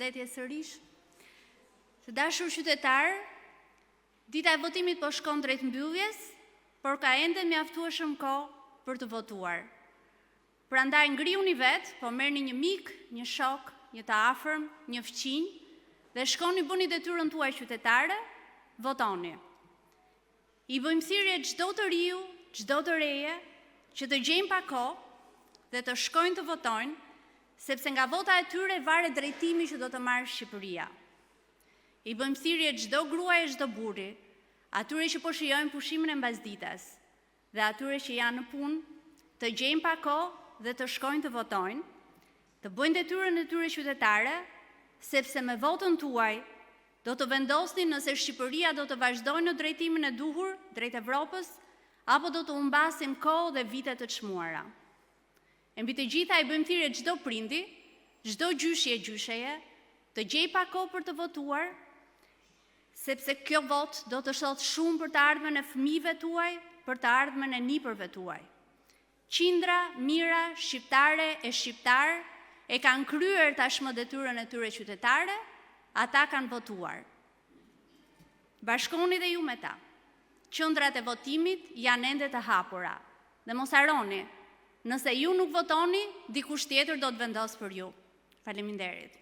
Përshëndetje sërish. Të dashur qytetarë, dita e votimit po shkon drejt mbylljes, por ka ende mjaftueshëm kohë për të votuar. Prandaj ngrihuni vetë, po merrni një mik, një shok, një të afërm, një fqinj dhe shkoni bëni detyrën tuaj qytetare, votoni. I bëjmë thirrje çdo të riu, çdo të reje që të gjejnë pak kohë dhe të shkojnë të votojnë, sepse nga vota e tyre varet drejtimi që do të marrë Shqipëria. I bëjmë thirrje çdo gruaje e çdo burri, atyre që po shijojnë pushimin e mbasdites dhe atyre që janë në punë, të gjejnë pak kohë dhe të shkojnë të votojnë, të bëjnë detyrën e tyre qytetare, sepse me votën tuaj Do të vendosni nëse Shqipëria do të vazhdojë në drejtimin e duhur drejt Evropës apo do të humbasim kohë dhe vite të çmuara. E mbi të gjitha i bëjmë thirrje çdo prindi, çdo gjyshi e gjysheje, të gjejë pak kohë për të votuar, sepse kjo votë do të thotë shumë për të ardhmen e fëmijëve tuaj, për të ardhmen e nipërve tuaj. Qindra mijëra shqiptare e shqiptarë e kanë kryer tashmë detyrën e tyre qytetare, ata kanë votuar. Bashkohuni dhe ju me ta. Qendrat e votimit janë ende të hapura. Dhe mos harroni, nëse ju nuk votoni, dikush tjetër do të vendosë për ju. Faleminderit.